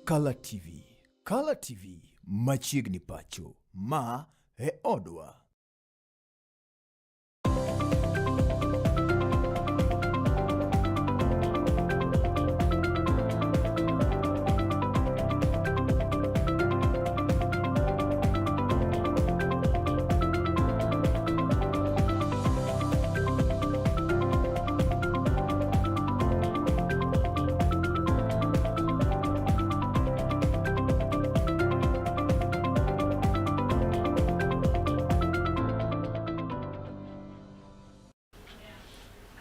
Kala TV. Kala TV machiegni pacho. Ma e odwa.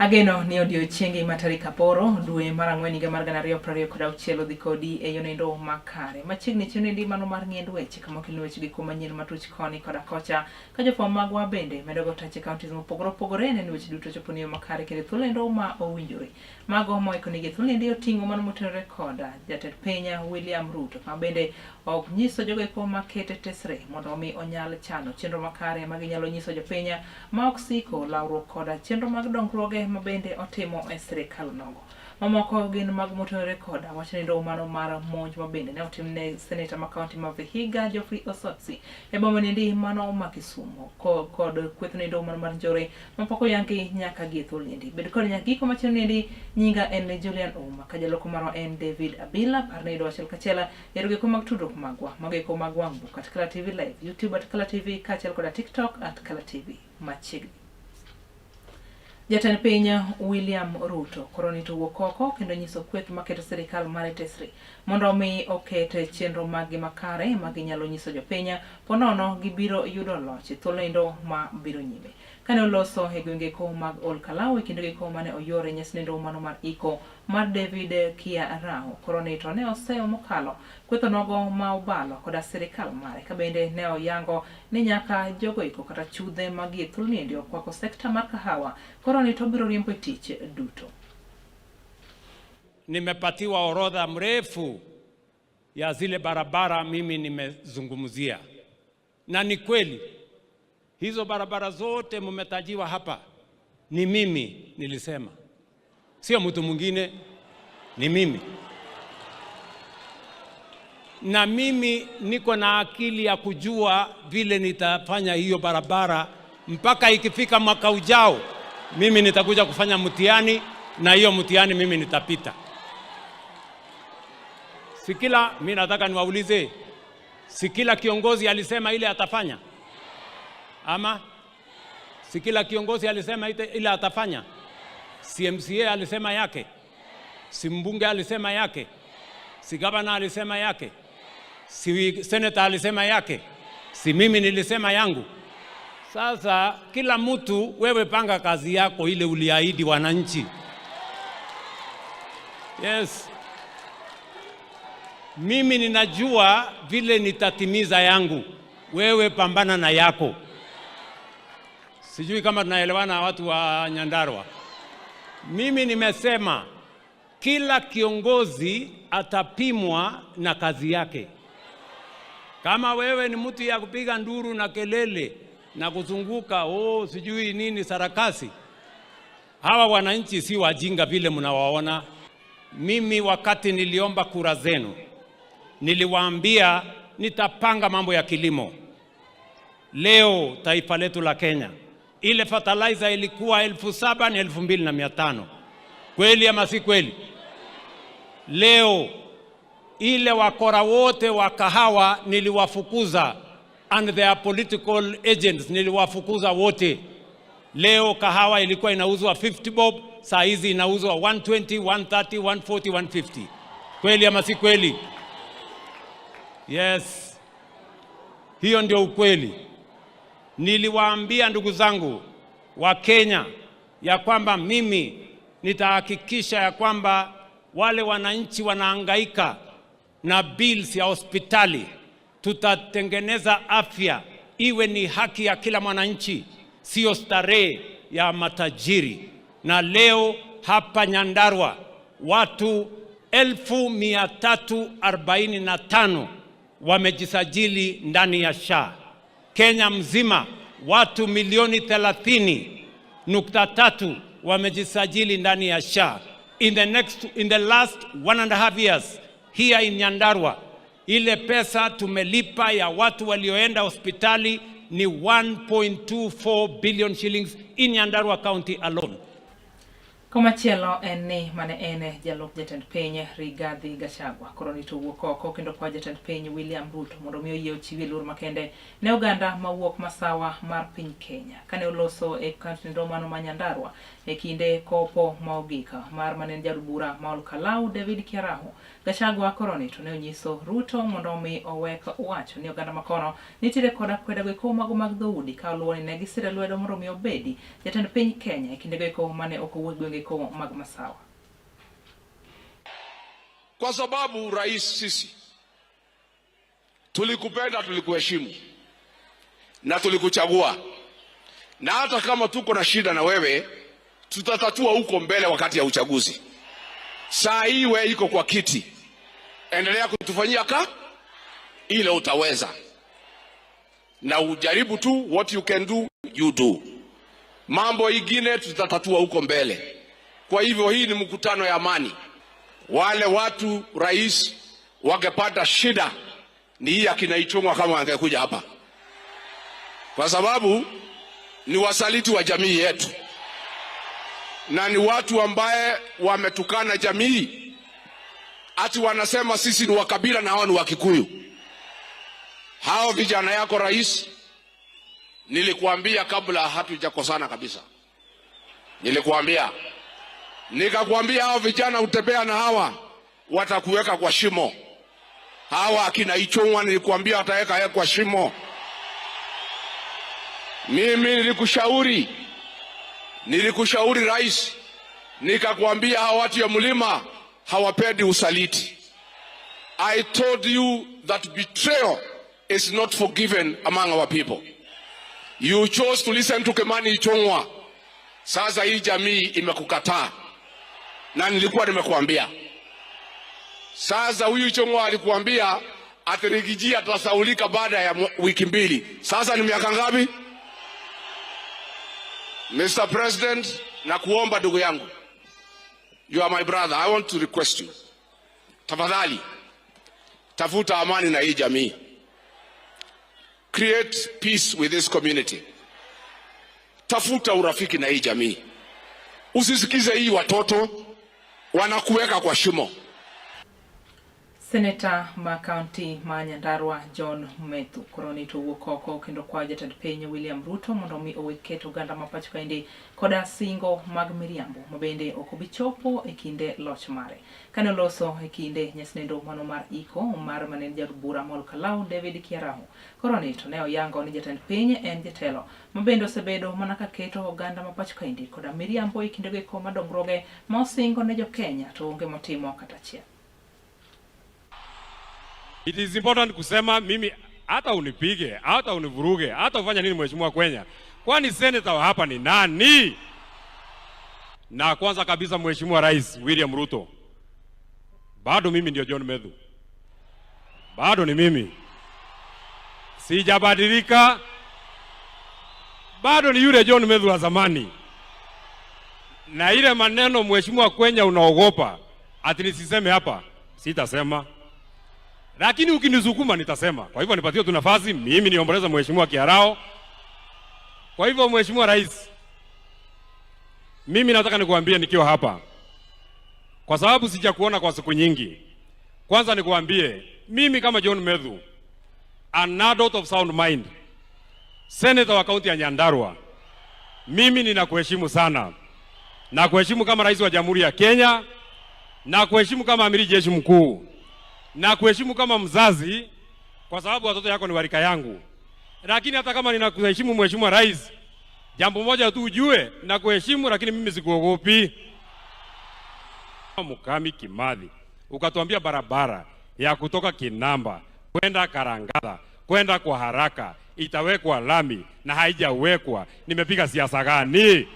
Ageno ni odiochiengi ma tarik 8 dwe mar ang'wen higa mar 2026 odhi kodi e yo makare. Machiegni chieng' endi mano mar ng'iend weche kama okelni weche gi kuom manyien matuch koni koda kocha ka jofwambo magwa bende medo go tach e counties mopogore opogore neno weche duto chopo ni yo makare kendo thuolo endo ma owinjore. Mago moiko nigi thuolo endi oting'o mano motenore koda jatend piny William Ruto ma bende ok nyiso jogo eko makete tesre mondo omi onyal chano chenro makare ma ginyalo nyiso jopiny ma ok siko lawruok koda chenro mag dongruoge ma bende otimo e sirikal nogo. Mamoko gin mag motenore koda wach nindo mano mar monj ma bende ne otim ne seneta ma kaunti ma Vihiga Geoffrey Osotsi e boma niendi mano ma Kisumu kod kweth nindo mano mar njore mapok oyangi nyaka gi e thuolo niendi. Bed kod nyaka giko machielo niendi, nyinga en Julian Ouma, ka jaloko marwa en David Abila, parne yudo achiel kachiel e giko mag tudruok magwa, mago eko mag wang' buk at Kala TV Live, YouTube at Kala TV kaachiel koda TikTok at Kala TV machiegni. Jatend piny William Ruto koro nito wuok oko kendo nyiso kweth maketo sirikal mare tesre mondo omi oket chenro maggi makare ma ginyalo nyiso jopiny ponono gibiro yudo loch e thuolo endo ma biro nyime. Kane oloso e gwenge ko mag Ol Kalou e kindego eko mane oyore nyasi nendo mano mar iko mar David Kia Rao koro nito ne oseyo mokalo kwetho nogo ma obalo koda sirikal mare ka bende ne oyango ni nyaka jogo eko kata chudhe magie thuolo niendi okwako sekta mar kahawa koro nito biro riembo e tich duto. Nimepatiwa orodha mrefu ya zile barabara mimi nimezungumzia, na ni kweli hizo barabara zote mmetajiwa hapa, ni mimi nilisema, sio mtu mwingine, ni mimi. Na mimi niko na akili ya kujua vile nitafanya hiyo barabara mpaka ikifika mwaka ujao, mimi nitakuja kufanya mtihani, na hiyo mtihani mimi nitapita. Sikila, mimi nataka niwaulize, si kila kiongozi alisema ile atafanya? Ama si kila kiongozi alisema ile atafanya? Si MCA alisema yake? Si mbunge alisema yake? Si gavana alisema yake? Si senator alisema yake? Si mimi nilisema yangu? Sasa kila mtu, wewe panga kazi yako ile uliahidi wananchi. Yes. Mimi ninajua vile nitatimiza yangu, wewe pambana na yako. Sijui kama tunaelewana watu wa Nyandarua. Mimi nimesema kila kiongozi atapimwa na kazi yake. Kama wewe ni mtu ya kupiga nduru na kelele na kuzunguka, oh, sijui nini sarakasi, hawa wananchi si wajinga vile mnawaona. Mimi wakati niliomba kura zenu niliwaambia nitapanga mambo ya kilimo. Leo taifa letu la Kenya, ile fertilizer ilikuwa 7,000 ni 2,500. Kweli ama si kweli? Leo ile wakora wote wa kahawa niliwafukuza, and their political agents niliwafukuza wote. Leo kahawa ilikuwa inauzwa 50 bob, saa hizi inauzwa 120, 130, 140, 150. Kweli ama si kweli? Yes, hiyo ndio ukweli. Niliwaambia ndugu zangu wa Kenya ya kwamba mimi nitahakikisha ya kwamba wale wananchi wanahangaika na bills ya hospitali, tutatengeneza afya iwe ni haki ya kila mwananchi, sio starehe ya matajiri. Na leo hapa Nyandarua watu 345,000 wamejisajili ndani ya SHA. Kenya mzima watu milioni 30.3 wamejisajili ndani ya SHA. In the last 1.5 years Here in Nyandarua, ile pesa tumelipa ya watu walioenda hospitali ni 1.24 billion shillings in Nyandarua County alone. Komachielo en ni mane en jalup jatend piny Rigathi Gachagua koro ni to owuok oko kendo kwa jatend piny William Ruto mondo mi oyie ochiwie luor makende ne oganda mawuok masawa mar piny Kenya. Kane oloso e kaunti mano ma Nyandarua e kinde kopo ma ogik mar mane en jaod bura ma Ol Kalou David Kiaraho, Gachagua koro ni to ne onyiso Ruto mondo mi owek wacho ni oganda makono nitiere kod akweda goeko mago mag dhoudi ka oluwo ni ne gisire lwedo mondo mi obedi jatend piny Kenya e kinde goeko mane ok owuok gwenge ko mag Masawa. Kwa sababu rais, sisi tulikupenda, tulikuheshimu na tulikuchagua, na hata kama tuko na shida na wewe tutatatua huko mbele wakati ya uchaguzi. Saa hii wewe iko kwa kiti, endelea kutufanyia ka ile utaweza, na ujaribu tu, what you can do you do. Mambo ingine tutatatua huko mbele. Kwa hivyo hii ni mkutano ya amani. Wale watu rais wangepata shida ni hii akina Ichung'wa kama wangekuja hapa, kwa sababu ni wasaliti wa jamii yetu na ni watu ambaye wametukana jamii, ati wanasema sisi ni wakabila na hao ni Wakikuyu. Hao vijana yako rais, nilikuambia kabla hatujakosana kabisa, nilikuambia nikakwambia, hao vijana utembea na hawa watakuweka kwa shimo. Hawa akina Ichung'wa nilikuambia wataweka kwa shimo. Mimi nilikushauri rais, nikakwambia hawa watu ya mlima hawapendi usaliti. I told you that betrayal is not forgiven among our people. You chose to listen to Kimani Ichung'wa. Sasa hii jamii imekukataa, na nilikuwa nimekuambia. Sasa huyu Ichung'wa alikuambia ati Riggy G atasaulika baada ya wiki 2. Sasa ni miaka ngapi? Mr. President, nakuomba ndugu yangu, you are my brother, I want to request you, tafadhali tafuta amani na hii jamii, create peace with this community, tafuta urafiki na hii jamii, usisikize hii watoto wanakuweka kwa shimo. Seneta ma kaunti ma Nyandarua John Methu koro ni to owuok oko kendo kwa jatend piny William Ruto mondo mi owe keto oganda ma pacho kaendi koda singo mag miriambo ma bende ok obi chopo e kinde loch mare. Kane oloso e kinde nyasnendo mano mar iko mar mane en jaod bura ma Ol Kalou David Kiaraho, koro ni to ne oyango ni jatend piny en jatelo ma bende osebedo mana ka keto oganda ma pacho kaendi koda miriambo e kindego eko ma dongruoge ma osingo ne jokenya to onge motimo kata achiel. It is important kusema mimi hata unipige, hata univuruge, hata ufanye nini Mheshimiwa Kwenya. Kwani senator wa hapa ni nani? Na kwanza kabisa Mheshimiwa Rais William Ruto, bado mimi ndio John Methu. Bado ni mimi. Sijabadilika. Bado ni yule John Methu wa zamani. Na ile maneno Mheshimiwa Kwenya unaogopa ati nisiseme hapa, sitasema. Lakini ukinisukuma nitasema. Kwa hivyo nipatie tu nafasi mimi niomboleze Mheshimiwa Kiarao. Kwa hivyo Mheshimiwa Rais, mimi nataka nikuambie nikiwa hapa, kwa sababu sijakuona kwa siku nyingi. Kwanza nikuambie mimi kama John Methu, an adult of sound mind, senator wa kaunti ya Nyandarua, mimi ninakuheshimu sana. Nakuheshimu kama rais wa Jamhuri ya Kenya, nakuheshimu kama amiri jeshi mkuu, nakuheshimu kama mzazi, kwa sababu watoto yako ni warika yangu. Lakini hata kama ninakuheshimu Mheshimiwa Rais, jambo moja tu ujue, nakuheshimu lakini mimi sikuogopi. Mukami Kimathi, ukatuambia barabara ya kutoka Kinamba kwenda Karangatha kwenda kwa haraka itawekwa lami na haijawekwa. Nimepiga siasa gani?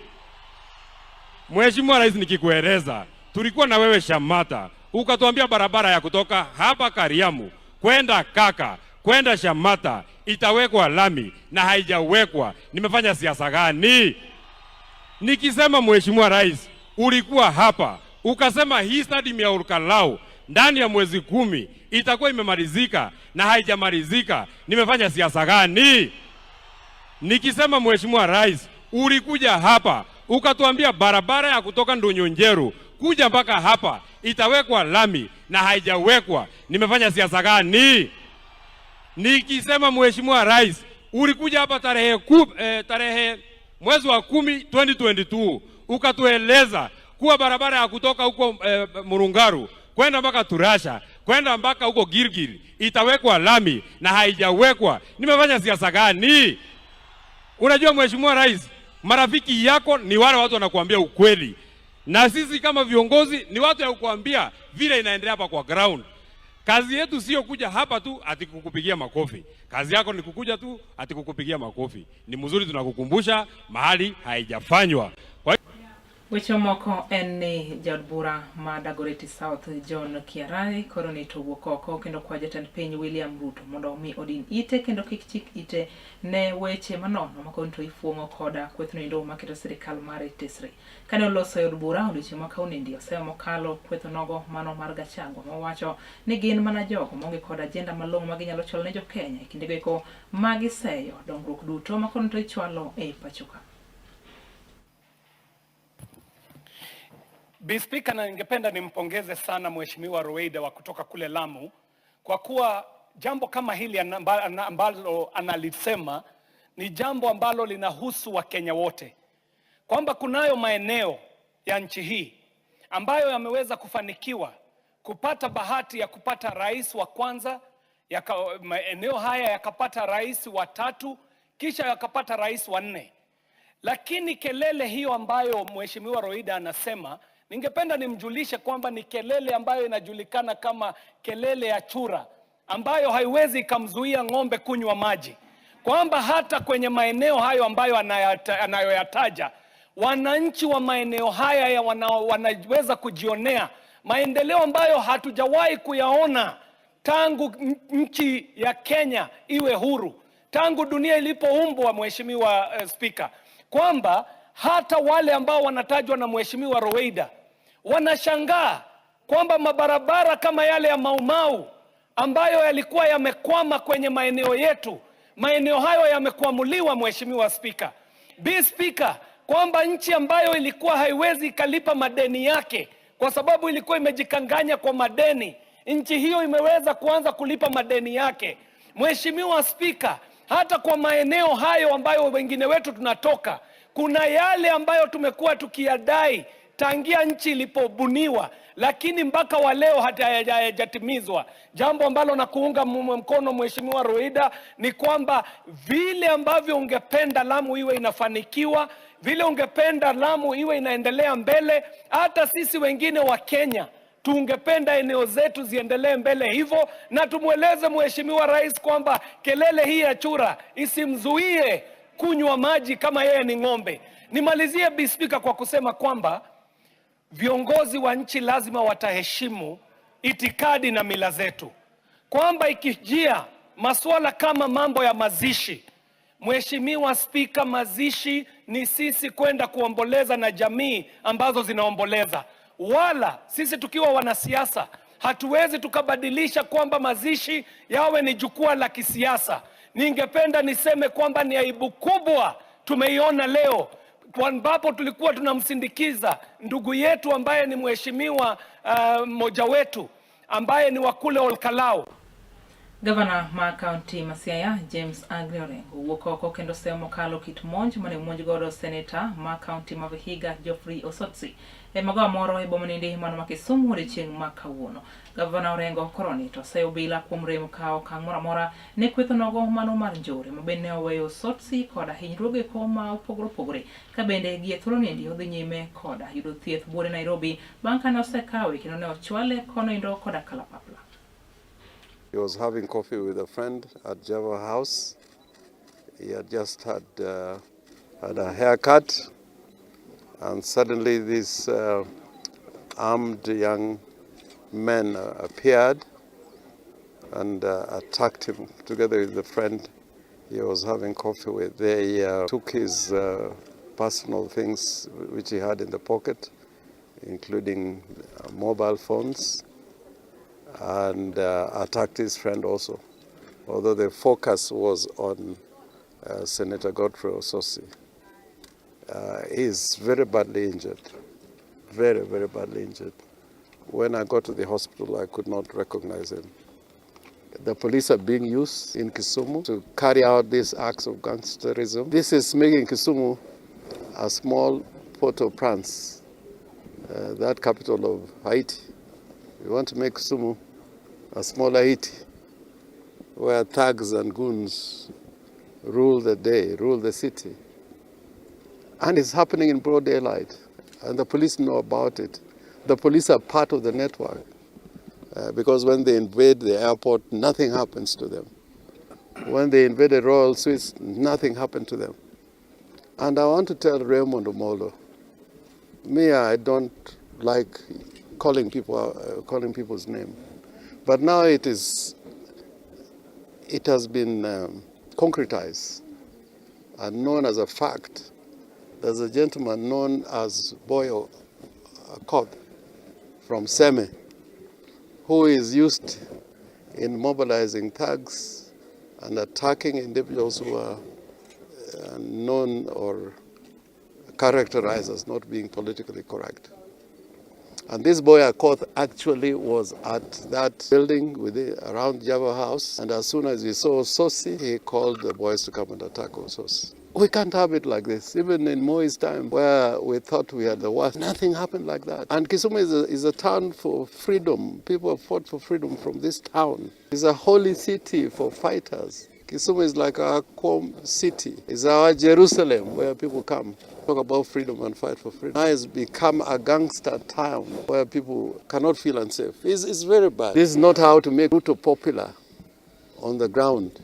Mheshimiwa Rais, nikikueleza tulikuwa na wewe Shamata, ukatuambia barabara ya kutoka hapa Kariamu kwenda Kaka kwenda Shamata itawekwa lami na haijawekwa. Nimefanya siasa gani? Nikisema Mheshimiwa Rais, ulikuwa hapa ukasema hii stadium ya Olkalou ndani ya mwezi 10 itakuwa imemalizika na haijamalizika, nimefanya siasa gani? Nikisema Mheshimiwa Rais, ulikuja hapa ukatuambia barabara ya kutoka Ndunyu kuja mpaka hapa itawekwa lami na haijawekwa, nimefanya siasa gani? Nikisema Mheshimiwa Rais, ulikuja hapa tarehe mwezi wa 10 2022 ukatueleza kuwa barabara ya kutoka huko Murungaru kwenda mpaka Turasha kwenda mpaka huko Gilgil itawekwa lami na haijawekwa, nimefanya siasa gani? Unajua Mheshimiwa Rais, marafiki yako ni wale watu wanakuambia ukweli, na sisi kama viongozi ni watu ya kukuambia vile inaendelea hapa kwa ground. Kazi yetu sio kuja hapa tu ati kukupigia makofi. Kazi yako ni kukuja tu ati kukupigia makofi. Ni mzuri tunakukumbusha mahali haijafanywa. Kwa Weche moko en ni jaod bura ma Dagoretti South John Kiarai koro ni to owuok oko kendo kwa jatend piny William Ruto mondo omi odin ite kendo kik chik ite ne weche manono ma koro to ifuong'o koda kwethno endo maketo sirikal mare tesre. Kane oloso e od bura odiochieng' ma kawuonoendi oseyo mokalo kweth onogo mano mar Gachagua mowacho ni gin mana jogo maonge kod ajenda malong'o ma ginyalo chwalo ne jokenya e kindego eko ma giseyo dongruok duto ma koro to ichwalo e pacho ka. Bi Spika, na ningependa nimpongeze sana Mheshimiwa Ruweida wa kutoka kule Lamu kwa kuwa jambo kama hili ambalo analisema ni jambo ambalo linahusu Wakenya wote, kwamba kunayo maeneo ya nchi hii ambayo yameweza kufanikiwa kupata bahati ya kupata rais wa kwanza, maeneo haya yakapata rais wa tatu, kisha yakapata rais wa nne. Lakini kelele hiyo ambayo Mheshimiwa Ruweida anasema, ningependa nimjulishe kwamba ni kelele ambayo inajulikana kama kelele ya chura, ambayo haiwezi ikamzuia ng'ombe kunywa maji. Kwamba hata kwenye maeneo hayo ambayo anayoyataja, wananchi wa maeneo haya wanaweza kujionea maendeleo ambayo hatujawahi kuyaona tangu nchi ya Kenya iwe huru, tangu dunia ilipoumbwa, Mheshimiwa Spika, kwamba hata wale ambao wanatajwa na Mheshimiwa Ruweida wanashangaa kwamba mabarabara kama yale ya Mau Mau ambayo yalikuwa yamekwama kwenye maeneo yetu, maeneo hayo yamekwamuliwa, Mheshimiwa Spika. Bi Spika, kwamba nchi ambayo ilikuwa haiwezi ikalipa madeni yake kwa sababu ilikuwa imejikanganya kwa madeni, nchi hiyo imeweza kuanza kulipa madeni yake. Mheshimiwa Spika, hata kwa maeneo hayo ambayo wengine wetu tunatoka, kuna yale ambayo tumekuwa tukiyadai tangia nchi ilipobuniwa, lakini mpaka wa leo hayajatimizwa. Jambo ambalo na kuunga mkono Mheshimiwa Ruweida ni kwamba vile ambavyo ungependa Lamu iwe inafanikiwa, vile ungependa Lamu iwe inaendelea mbele, hata sisi wengine wa Kenya tungependa eneo zetu ziendelee mbele hivyo, na tumweleze Mheshimiwa Rais kwamba kelele hii ya chura isimzuie kunywa maji kama yeye ni ng'ombe. Nimalizie Bi Spika kwa kusema kwamba viongozi wa nchi lazima wataheshimu itikadi na mila zetu, kwamba ikijia masuala kama mambo ya mazishi, Mheshimiwa Spika, mazishi ni sisi kwenda kuomboleza na jamii ambazo zinaomboleza. Wala sisi tukiwa wanasiasa hatuwezi tukabadilisha kwamba mazishi yawe ni jukwaa la kisiasa. Ningependa niseme kwamba ni aibu kubwa tumeiona leo ambapo tulikuwa tunamsindikiza ndugu yetu ambaye ni mheshimiwa mmoja wetu ambaye ni wa kule Olkalou. Gavana ma kaunti ma Siaya James Aggrey Orengo owuok oko kendo seyo mokalo kit monj mane omonj godo seneta ma kaunti ma Vihiga Geoffrey Osotsi e magawa moro e boma nende mano ma Kisumu odiochieng' ma kawuono. Gavana Orengo koroni to oseyo obila kuom rem kawo okang' moro amora ne kweth onogo mano mar njore ma bende ne oweyo Osotsi koda hinyruoge ko ma opogore opogore ka bende gie thuolo niendi odhi nyime koda yudo thieth buore Nairobi bang' kane osekawe kendo ne ochwale kono endo koda kalapapla. He was having coffee with a friend at Java House. He had just had a haircut, and suddenly these armed young men appeared and attacked him together with the friend he was having coffee with. They took his personal things which he had in the pocket, including mobile phones. and attacked his friend also, although the focus was on Senator Godfrey Osotsi. He is very badly injured, very, very badly injured. When I got to the hospital, I could not recognize him. The police are being used in Kisumu to carry out these acts of gangsterism. This is making Kisumu a small Port-au-Prince, that capital of Haiti. We want to make Kisumu a small Haiti, where thugs and goons rule the day, rule the city. And it's happening in broad daylight, and the police know about it. The police are part of the network, because when they invade the airport, nothing happens to them. When they invaded Royal Suites, nothing happened to them. And I want to tell Raymond Omollo, me, I don't like calling people's name. But now it has been concretized and known as a fact. There's a gentleman known as Boyo Akoth from Seme, who is used in mobilizing thugs and attacking individuals who are known or characterized as not being politically correct. And this boy Akoth actually was at that building around Java House, and as soon as he saw Osotsi, he called the boys to come and attack Osotsi. We can't have it like this. Even in Moi's time, where we thought we had the worst, nothing happened like that. And Kisumu is a town for freedom. People have fought for freedom from this town. It's a holy city for fighters. Kisumu is like our home city. It's our Jerusalem, where people come, talk about freedom and fight for freedom. Now it's become a gangster town where people cannot feel unsafe. It's very bad. This is not how to make Ruto popular on the ground.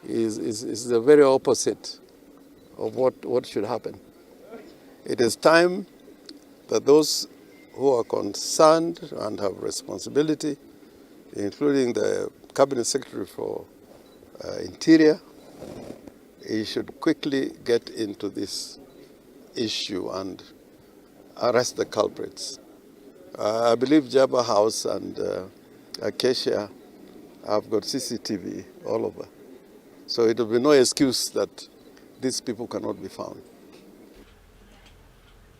It's the very opposite of what should happen. It is time that those who are concerned and have responsibility, including the Cabinet Secretary for Interior, he should quickly get into this issue and arrest the culprits. I believe Java House and Acacia have got CCTV all over. So it will be no excuse that these people cannot be found.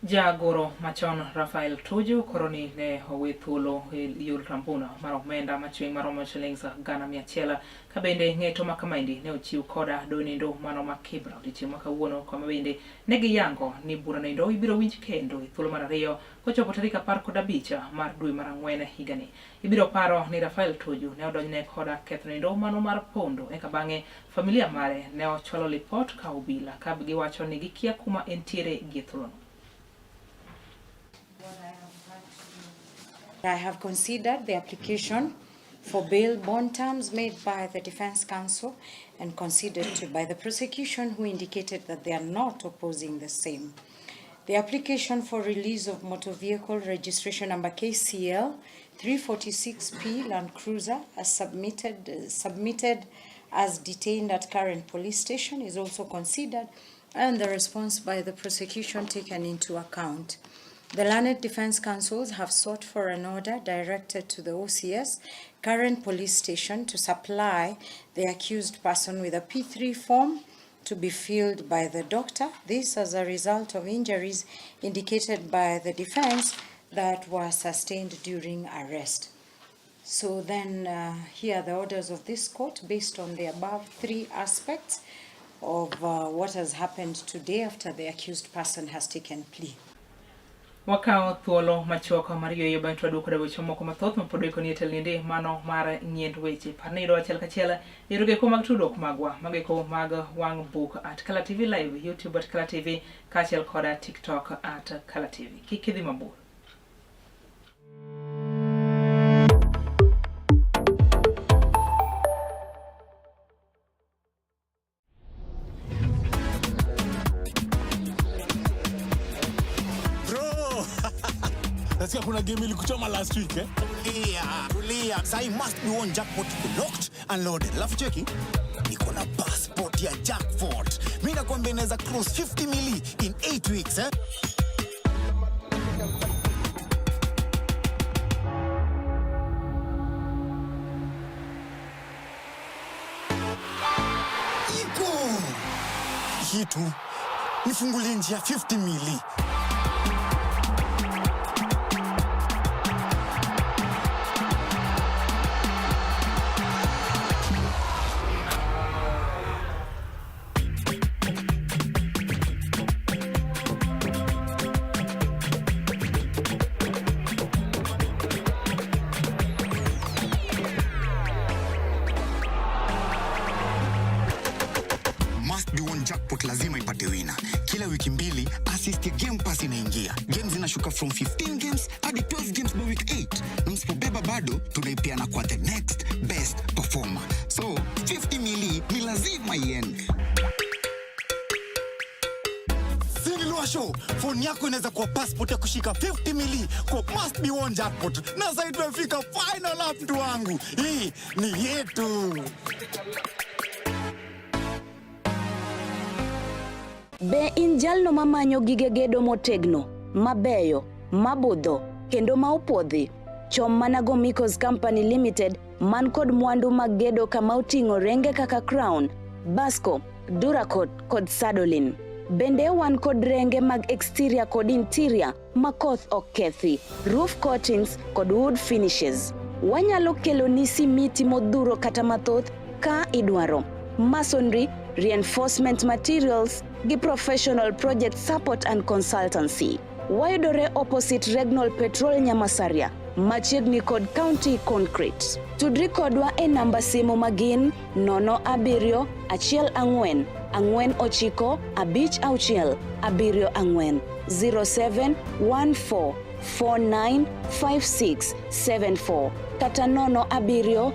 Jagoro machon Rafael Tuju koro ni ne owe thuolo e yor rambuna mar omenda machwiny maromo shillings 100,000 ka bende ng'eto ma kamaendi ne ochiw koda doho mano ma Kibra odiochieng' ma kawuono kama bende ne giyango ni burano ibiro winj kendo e thuolo mar ariyo kochopo tarik 15 mar dwe mar ang'wen higani. Ibiro paro ni Rafael Tuju ne odonjne koda ketho mano mar pondo eka bang'e familia mare ne ochwalo lipot ka obila ka giwacho ni gikia kuma entiere gi thuolono. I have considered the application for bail bond terms made by the Defense Counsel and considered by the prosecution, who indicated that they are not opposing the same. The application for release of motor vehicle registration number KCL 346P Land Cruiser as submitted as detained at current police station is also considered, and the response by the prosecution taken into account. The learned defense counsels have sought for an order directed to the OCS current police station to supply the accused person with a P3 form to be filled by the doctor. This as a result of injuries indicated by the defense that were sustained during arrest. So then here are the orders of this court based on the above three aspects of what has happened today after the accused person has taken plea. Wakawo thuolo machuok mar yueyo bang' to waduogo koda weche moko mathoth mapod waiko nie telninde mano mar ng'iend weche. Par ni yudo achiel kachiel e yorego mag tudruok magwa mago mag wang' buk at Kala TV Live, YouTube at Kala TV kaachiel koda TikTok at Kala TV. Kik idhi mabor. Nasikia kuna game ilikuchoma last week, eh? Tulia, tulia. Sai must be one jackpot locked and loaded. Alafu cheki, niko na passport ya jackpot. Mimi nakwambia inaweza cross 50 mili in 8 weeks, eh? hii tu nifungulie njia 50 mili. Must be won jackpot lazima ipate wina. Kila wiki mbili assist ya Game Pass inaingia. Games zinashuka from 15 games hadi 12 games by week 8. Na msipobeba bado tunaipeana kwa the next best performer. So 50 mili ni lazima iende. Show, phone yako inaweza kuwa passport ya kushika 50 mili kwa must be won jackpot. Na sasa tumefika final lap, mtu wangu. Hii ni yetu. Be in jalno mamanyo gige gedo motegno, mabeyo, mabudho, kendo ma opuodhi? Chom mana Gomicos Company Limited man kod mwandu mag gedo kama oting'o renge kaka Crown, Basco, Duracot kod Sadolin. Bende wan kod renge mag exterior kod interior ma koth ok kethi, roof coatings kod wood finishes. Wanyalo keloni simiti modhuro kata mathoth ka idwaro. Masonry, reinforcement materials gi professional project support and consultancy. Wayudore opposite Regnol Petrol Nyamasaria, machiegni kod County Concrete. Tudri kodwa e namba simu magin 07 14 49 56 74 0714 495674 kata 07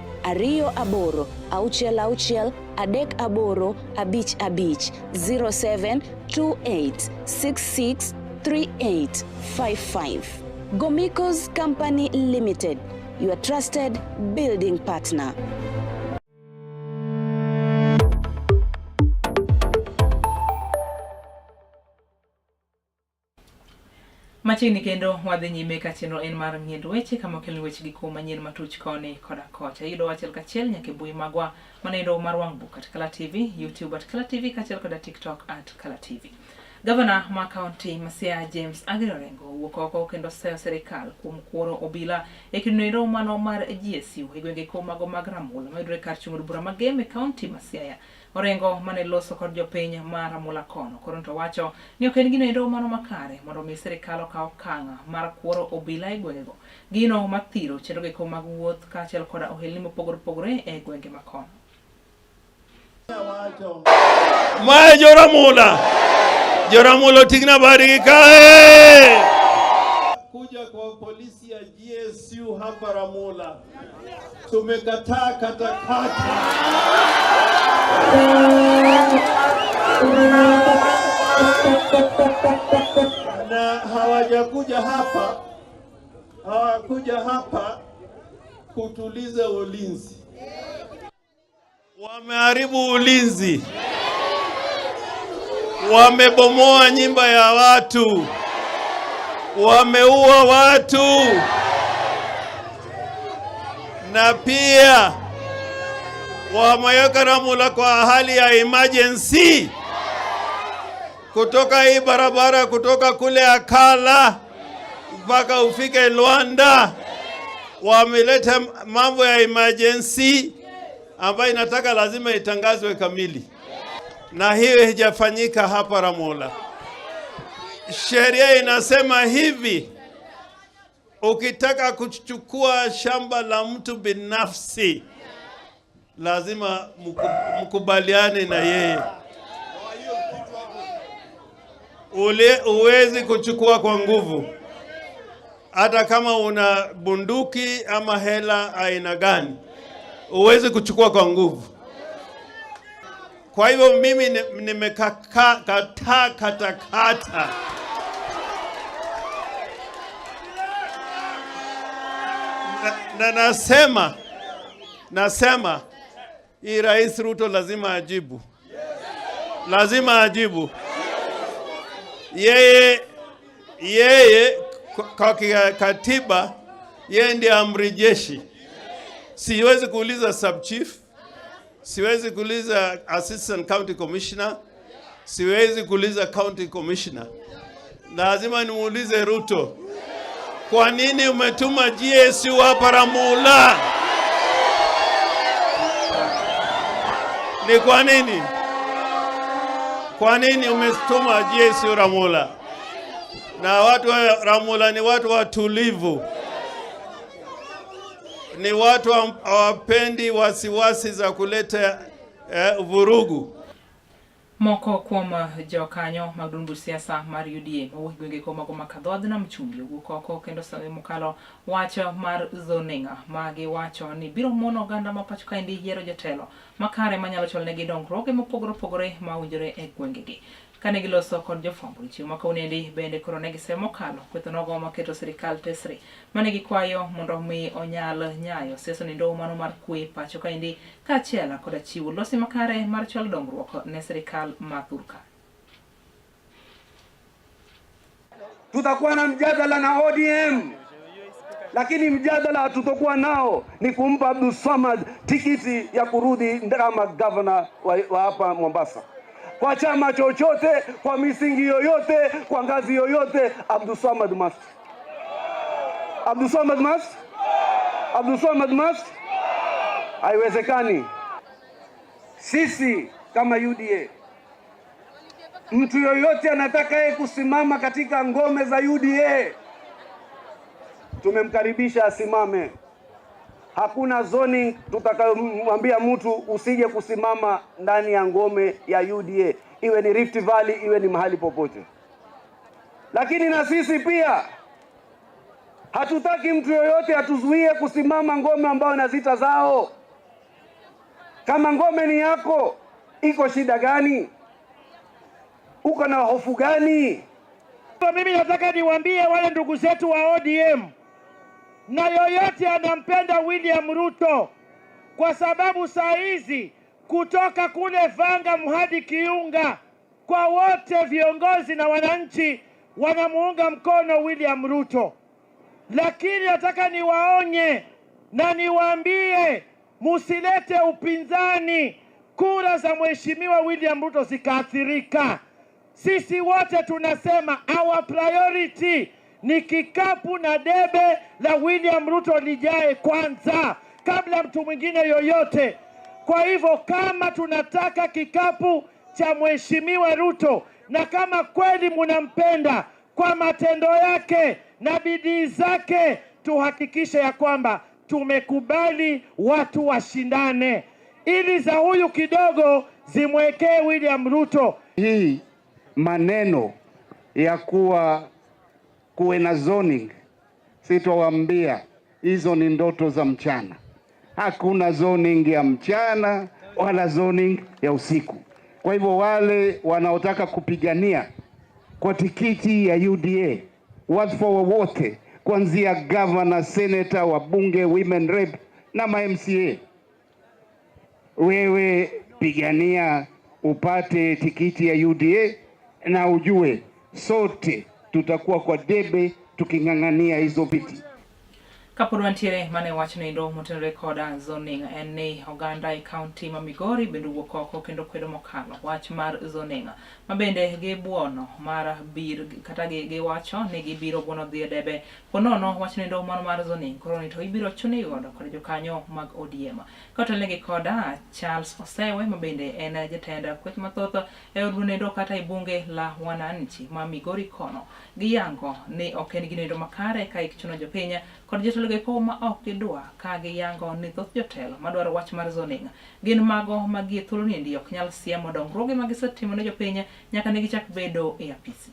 28 66 38 55 0728 66 3855. Gomicos Company Limited, your trusted building partner. Machiegni kendo wadhi nyime ka chenro en mar ng'iend weche kama okelni weche gi kuom manyien matuch koni koda kocha. Iyudo achiel kachiel nyaka e mbui magwa manendo mar wang' buk at Kala TV, YouTube at Kala TV kaachiel koda TikTok at Kala TV. Gavana ma kaunti ma Siaya James Aggrey Orengo owuok oko kendo oseyo sirikal kuom kuoro obila e kindono mano mar GSU e gwenge ko mago mag Ramula mayudore kar chung' od bura ma Gem e kaunti ma Siaya. Orengo mane loso kod jopiny ma Ramula kono koro to wacho ni ok en gino endo mano makare mondo mi sirikal okaw okang' mar kuoro obila e gwengego. Gino mathiro chenro geko mag wuoth kaachiel koda ohelni mopogore opogore e gwenge ma kono. Mae Joramula, Joramula oting'na bariki kae. Kuja kwa polisi ya GSU hapa Ramula, tumekataa katakata. Na hawajakuja hapa, hawakuja hapa kutuliza ulinzi. Wameharibu ulinzi, wamebomoa nyumba ya watu, wameua watu, na pia wameweka Ramula kwa hali ya emergency kutoka hii barabara kutoka kule Akala mpaka ufike Luanda. Wameleta mambo ya emergency ambayo inataka lazima itangazwe kamili, na hiyo haijafanyika hapa Ramula. Sheria inasema hivi, ukitaka kuchukua shamba la mtu binafsi lazima mkubaliane na yeye. Ule uwezi kuchukua kwa nguvu, hata kama una bunduki ama hela aina gani, uwezi kuchukua kwa nguvu. Kwa hivyo mimi nimekataa katakata. Na nasema hii Rais Ruto lazima ajibu. Lazima ajibu. Yeye kwa katiba yeye ndiye amri jeshi. Siwezi kuuliza sub chief, siwezi kuuliza assistant county commissioner, Siwezi kuuliza county commissioner, lazima nimuulize Ruto, kwa nini umetuma GSU hapa Ramula? Ni kwa nini? Kwa nini umetuma GSU Ramula? Na watu wa Ramula ni watu watulivu, ni watu hawapendi wasiwasi za kuleta vurugu. Moko kuom jokanyo mag duond buch siasa mar UDA mawuok e gwenge mago ma Kadhodh nam chumbi owuok oko kendo mokalo wach mar zoning ma giwacho ni biro mono oganda ma pacho kaendi yiero jotelo makare manyalo chwalonegi dongruoge mopogore opogore ma owinjore e gwengegi. Kane giloso kod jofwambo e chieng' ma kawuonoendi bende koro ne gisemo mokalo kweth onogo maketo sirikal tesre mane gikwayo mondo mi onyal nyayo siasa nindo mano mar kwe pacho kaendi kaachiel koda chiwo losi makare mar chwalo dongruok ne sirikal ma thurka. Tutakuwa na mjadala na ODM, lakini mjadala hatutokuwa nao ni kumpa Abdul Samad tikiti ya kurudi kama gavana wa hapa Mombasa. Kwa chama chochote, kwa misingi yoyote, kwa ngazi yoyote, Abdul Samad must. Abdul Samad must. Abdul Samad must. Haiwezekani. Sisi kama UDA, mtu yoyote anataka yeye kusimama katika ngome za UDA, tumemkaribisha asimame. Hakuna zoning tutakayomwambia mtu usije kusimama ndani ya ngome ya UDA, iwe ni Rift Valley, iwe ni mahali popote. Lakini na sisi pia hatutaki mtu yoyote atuzuie kusimama ngome ambayo na zita zao. Kama ngome ni yako, iko shida gani? Uko na hofu gani? Mimi nataka niwaambie wale ndugu zetu wa ODM na yoyote anampenda William Ruto, kwa sababu saa hizi kutoka kule Vanga hadi Kiunga, kwa wote viongozi na wananchi wanamuunga mkono William Ruto. Lakini nataka niwaonye na niwaambie, musilete upinzani, kura za Mheshimiwa William Ruto zikaathirika. Sisi wote tunasema our priority ni kikapu na debe la William Ruto lijae kwanza kabla mtu mwingine yoyote. Kwa hivyo kama tunataka kikapu cha Mheshimiwa Ruto na kama kweli munampenda kwa matendo yake na bidii zake, tuhakikishe ya kwamba tumekubali watu washindane ili za huyu kidogo zimwekee William Ruto. Hii maneno ya kuwa kuwe na zoning, sitawaambia hizo ni ndoto za mchana. Hakuna zoning ya mchana wala zoning ya usiku. Kwa hivyo wale wanaotaka kupigania kwa tikiti ya UDA, wadhifa wowote kuanzia governor, senator, wabunge, women rep na ma MCA, wewe pigania upate tikiti ya UDA na ujue sote tutakuwa kwa debe tuking'ang'ania hizo viti. Kapod wantiere mane wachno endo motenore koda zoning en ni oganda e kaunti ma Migori bende owuok oko kendo kwedo mokalo wach mar zoning ma bende gibuono mar bir kata giwacho ni gibiro buono dhi e debe ponono wachno endo mano mar zoning koro ni to ibiro chune godo kod jokanyo mag ODM kotelnegi koda Charles Osewe ma bende en jatend kweth mathoth e od nendo kata e bunge la wananchi ma Migori kono giyango ni ok en gino makare ka ichuno jopiny kod jotelo go ma ok gidwa ka giyango ni thoth jotelo madwaro wach mar zoning gin mago ma gie thuolo niendi ok nyal siemo dongruoge ma gisetimo ne jopiny nyaka ne gichak bedo e apisi.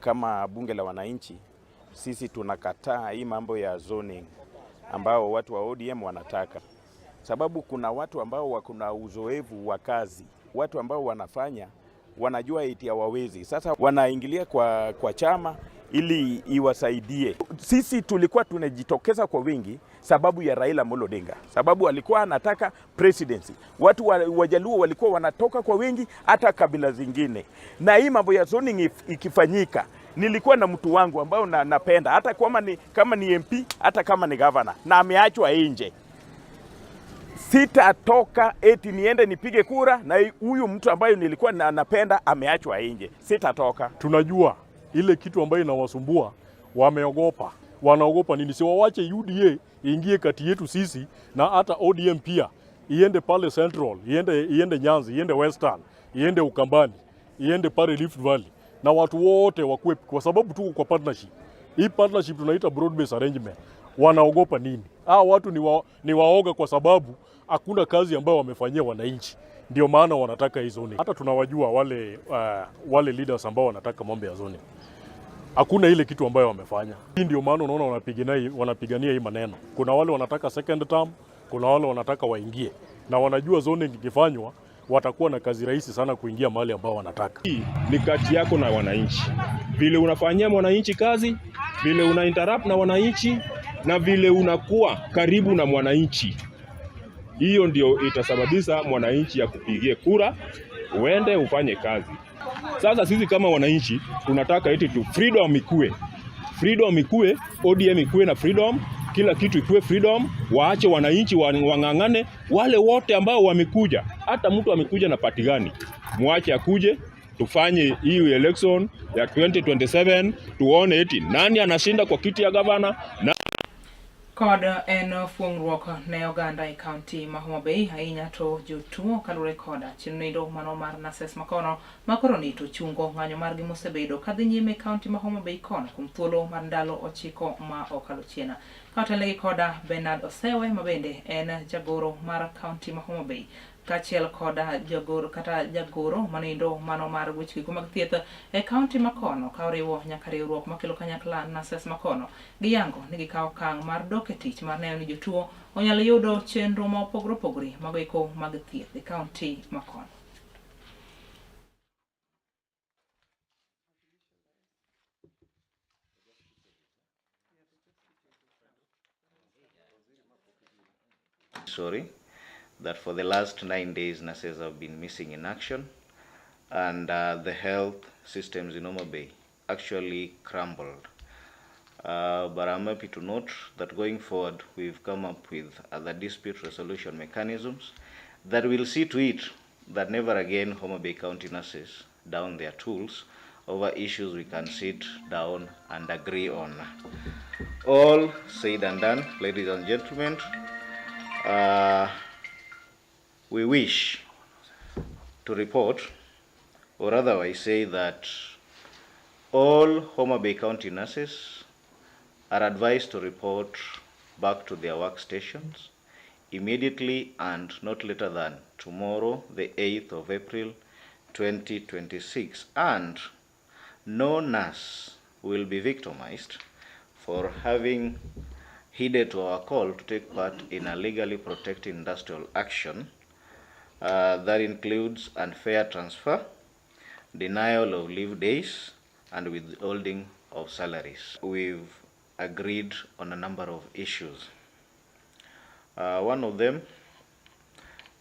Kama bunge la wananchi, sisi tunakataa hii mambo ya zoning ambao watu wa ODM wanataka, sababu kuna watu ambao wako na uzoefu wa kazi, watu ambao wanafanya wanajua eti hawawezi. Sasa wanaingilia kwa chama ili iwasaidie. Sisi tulikuwa tunajitokeza kwa wingi sababu ya Raila Amolo Odinga, sababu alikuwa anataka presidency. Watu Wajaluo walikuwa wanatoka kwa wingi, hata kabila zingine. Na hii mambo ya zoning ikifanyika, nilikuwa na mtu wangu ambao napenda hata kama ni MP, hata kama ni governor, na ameachwa nje. Sitatoka eti niende nipige kura na huyu mtu ambaye nilikuwa na napenda ameachwa nje. Sitatoka. Tunajua ile kitu ambayo inawasumbua, wameogopa. Wanaogopa nini? Si wawache UDA iingie kati yetu sisi na hata ODM pia iende pale Central, iende Nyanza, iende Western, iende Ukambani, iende pale Rift Valley na watu wote wakuwe, kwa sababu tuko kwa partnership. Hii partnership tunaita broad based arrangement. Wanaogopa nini? Hawa watu ni waoga kwa sababu hakuna kazi ambayo wamefanyia wananchi, ndio maana wanataka hii zoning. Hata tunawajua wale leaders ambao wanataka mambo ya zoning, hakuna ile kitu ambayo wamefanya. Hii ndio maana unaona wanapigania hii maneno. Kuna wale wanataka second term, kuna wale wanataka waingie, na wanajua zoning ikifanywa watakuwa na kazi rahisi sana kuingia mahali ambao wanataka. Hii ni kati yako na wananchi, vile unafanyia mwananchi kazi, vile una interact na wananchi, na vile unakuwa karibu na mwananchi. Hiyo ndio itasababisha mwananchi akupigie kura, uende ufanye kazi. Sasa sisi kama wananchi tunataka eti tu freedom ikue, freedom ikue, ODM ikue na freedom, kila kitu ikue freedom, waache wananchi wang'ang'ane. Wale wote ambao wamekuja, hata mtu amekuja na party gani, mwache akuje, tufanye hii election ya 2027 tuone eti nani anashinda kwa kiti ya gavana na Kod en fuong'ruok ne oganda e kaunti ma Homa Bay ahinya to jotuo kaluwore koda chenro mano mar nurses makono makoro ni to chungo ng'anyo margi mosebedo kadhi nyime e kaunti ma Homa Bay kono kuom thuolo mar ndalo 9 ma okalo chien. Ka otelnegi koda Bernard Osewe ma bende en jagoro mar kaunti ma Homa Bay kaachiel koda jagoro kata jagoro manindo mano mar weche gigo mag thieth e kaunti makono ka oriwo nyaka riwruok makelo kanyakla nurses makono giyango ni gikawo okang' mar dok e tich mar neno ni jotuo onyalo yudo chenro ma opogore opogore mago eko mag thieth e kaunti makono. Sorry that for the last 9 days nurses have been missing in action, and the health systems in Homa Bay actually crumbled. But I'm happy to note that going forward we've come up with other dispute resolution mechanisms that will see to it that never again Homa Bay County nurses down their tools over issues we can sit down and agree on. All said and done, ladies and gentlemen, we wish to report, or otherwise say that all Homa Bay County nurses are advised to report back to their workstations immediately and not later than tomorrow, the 8th of April, 2026, and no nurse will be victimized for having heeded to our call to take part in a legally protected industrial action that includes unfair transfer, denial of leave days, and withholding of salaries. We've agreed on a number of issues. One of them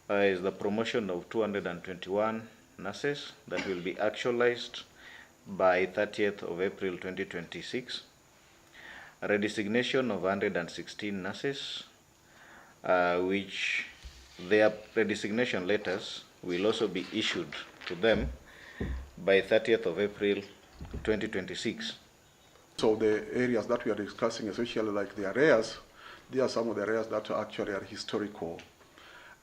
is the promotion of 221 nurses that will be actualized by 30th of April 2026. A redesignation of 116 nurses, which their redesignation letters will also be issued to them by 30th of April 2026. So the areas that we are discussing, especially like the areas, they are some of the areas that actually are historical.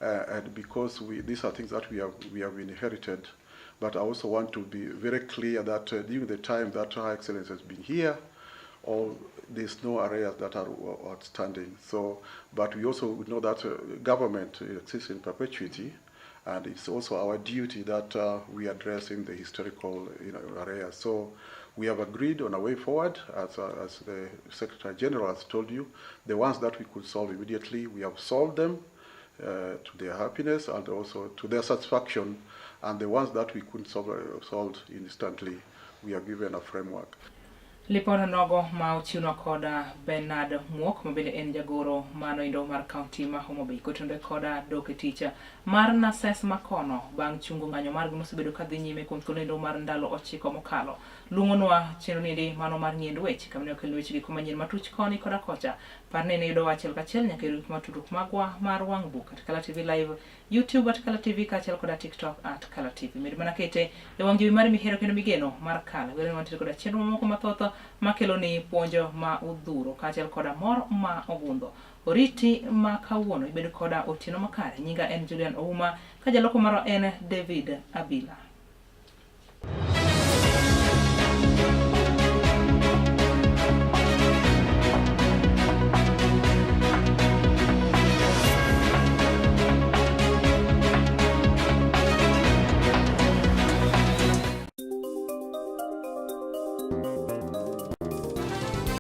And because these are things that we have inherited, but I also want to be very clear that during the time that Her Excellency has been here, all there's no areas that are outstanding. But we also know that government exists in perpetuity, and it's also our duty that we address in the historical areas. So we have agreed on a way forward, as the Secretary General has told you. The ones that we could solve immediately, we have solved them to their happiness and also to their satisfaction, and the ones that we couldn't solve instantly, we are given a framework. Lipot nogo ma ochiwnwa koda Bernard Muok ma bende en jagoro mano endo mar kaunti ma Homa Bay kotenore koda dok e tich mar nurses makono bang' chungo ng'anyo margi mosebedo ka dhi nyime kuom thuolo endo mar ndalo ochiko mokalo. Luongonwa chenro niendi mano mar ng'iend weche kama ne okelni weche giko manyien matuch koni koda kocha. Par ni ne yudowa achiel kachiel nyaka e yor tudruok magwa mar wang' buk at Kala TV Live YouTube at Kala TV kaachiel koda TikTok at Kala TV. Med mana kete e wang' jowi mari mihero kendo migeno mar Kala. Were wantiere koda chenro mamoko mathoth makelo ni puonjo ma odhuro kaachiel koda mor ma ogundho. Oriti ma kawuono ibed koda otieno makare. Nyinga en Julian Ouma ka jaloko marwa en David Abila.